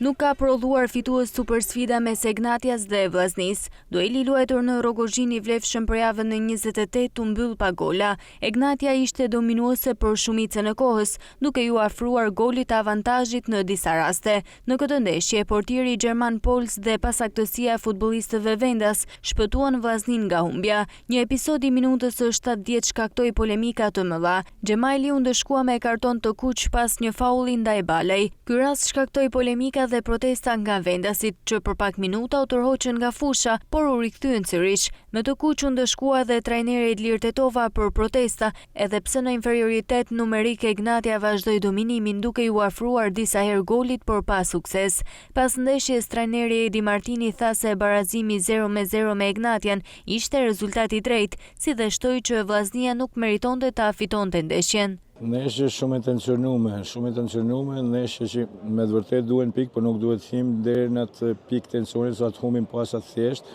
Nuk ka prodhuar fitues supersfida mes Egnatias dhe Vllaznisë. Dueli i luajtur në Rrogozhinë i vlefshëm për javën e 28 u mbyll pa gola. Egnatia ishte dominuese për shumicën e kohës, duke iu afruar golit të avantazhit në disa raste. Në këtë ndeshje, portieri gjerman Pols dhe pasaktësia e futbollistëve vendas shpëtuan Vllazninë nga humbja. Një episod i minutës së 70 shkaktoi polemika të mëdha. Xhemajli u ndëshkua me karton të kuq pas një faulli ndaj Balaj. Ky rast shkaktoi polemika dhe protesta nga vendasit, që për pak minuta u tërhoqën nga fusha, por u rikthyen sërish. Me të kuq u ndëshkua edhe trajneri Edlir Tetova për protesta, edhe pse në inferioritet numerik Egnatia vazhdoi dominimin duke iu afruar disa herë golit por pa sukses. Pas ndeshjes trajneri Edi Martini tha se barazimi 0-0 me Egnatian ishte rezultat i drejtë, si dhe shtoi që Vllaznia nuk meritonte ta fitonte ndeshjen. Ndeshje shumë e tensionume, shumë e tensionume, ndeshje që me të vërtet duhen pikë, por nuk duhet të him deri në atë pikë tensioni sa të humbim pasa të thjesht.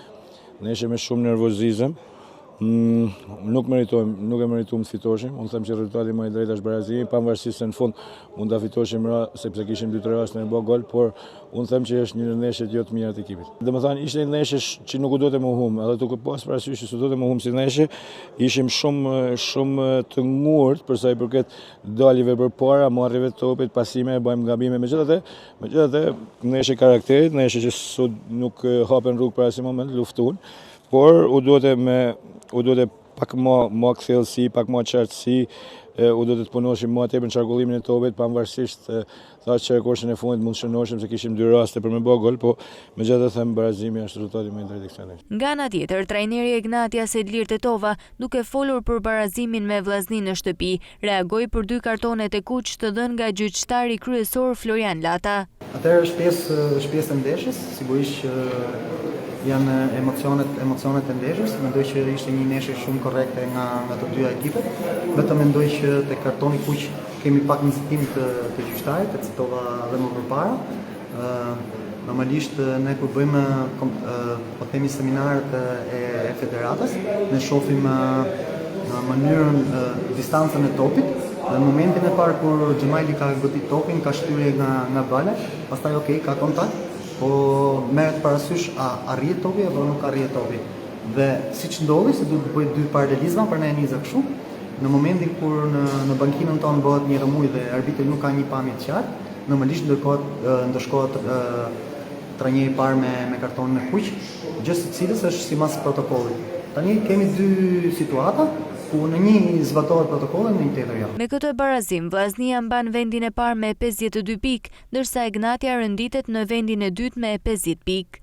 Ndeshje me shumë nervozizëm. Mm, nuk meritojmë, nuk e meritum të fitoshim. Unë them që rezultati më i drejtë është barazimi, pavarësisht se në fund mund ta fitoshim ra, sepse kishim dy tre raste në bë gol, por unë them që është një ndër ndeshjet jo të mira të ekipit. Domethënë ishte një ndeshje që nuk u duhet me hum, edhe duke pas parasysh që s'u duhet me hum si ndeshje, ishim shumë shumë të ngurtë për sa i përket daljeve përpara, marrjeve të topit, pasime, bëjmë gabime megjithatë, megjithatë ndeshje karakterit, ndeshje që sot nuk hapen rrugë për asnjë moment, luftun, por u duhet me u duhet pak më më kthjellësi, pak më qartësi, u duhet të punoshim më tepër në qarkullimin e topit, pavarësisht thash që çerekoshin e fundit mund të shënoshim se kishim dy raste për me bë gol, po megjithatë them barazimi është rezultati më i drejtë i kësaj ndeshje. Nga ana tjetër, trajneri i Egnatias Edlir Tetova, duke folur për barazimin me Vllazninë në shtëpi, reagoi për dy kartonet e kuq të dhënë nga gjyqtari kryesor Florian Lata. Atëherë është pjesë është pjesë e ndeshjes, sigurisht që janë emocionet emocionet e ndeshjes. Mendoj që ishte një ndeshje shumë korrekte nga nga të dyja ekipet. Vetëm mendoj që te kartoni i kuq kemi pak nxitim të të gjyqtarit, e citova edhe më përpara. Ë normalisht ne kur bëjmë po themi seminarët e, e federatës, ne shohim në mënyrën distancën e topit dhe në momentin e parë kur Xhemajli ka godit topin, ka shtyrje nga nga Bala, pastaj ok, ka kontakt, po merret parasysh a arrihet topi apo nuk arrihet topi. Dhe siç ndodhi se du të bëj dy paralelizma, prandaj e nisa kështu, në momentin kur në në bankinën tonë bëhet një rrëmujë dhe arbitri nuk ka një pamje të qartë, normalisht ndërkohet ndëshkohet trajneri i parë me me kartonin e kuq, gjë së cilës është sipas protokollit. Tani kemi dy situata ku në një zbatohet protokolli, në një tjetër jo. Me këtë barazim, Vllaznia mban vendin e parë me 52 pikë, ndërsa Egnatia renditet në vendin e dytë me 50 pikë.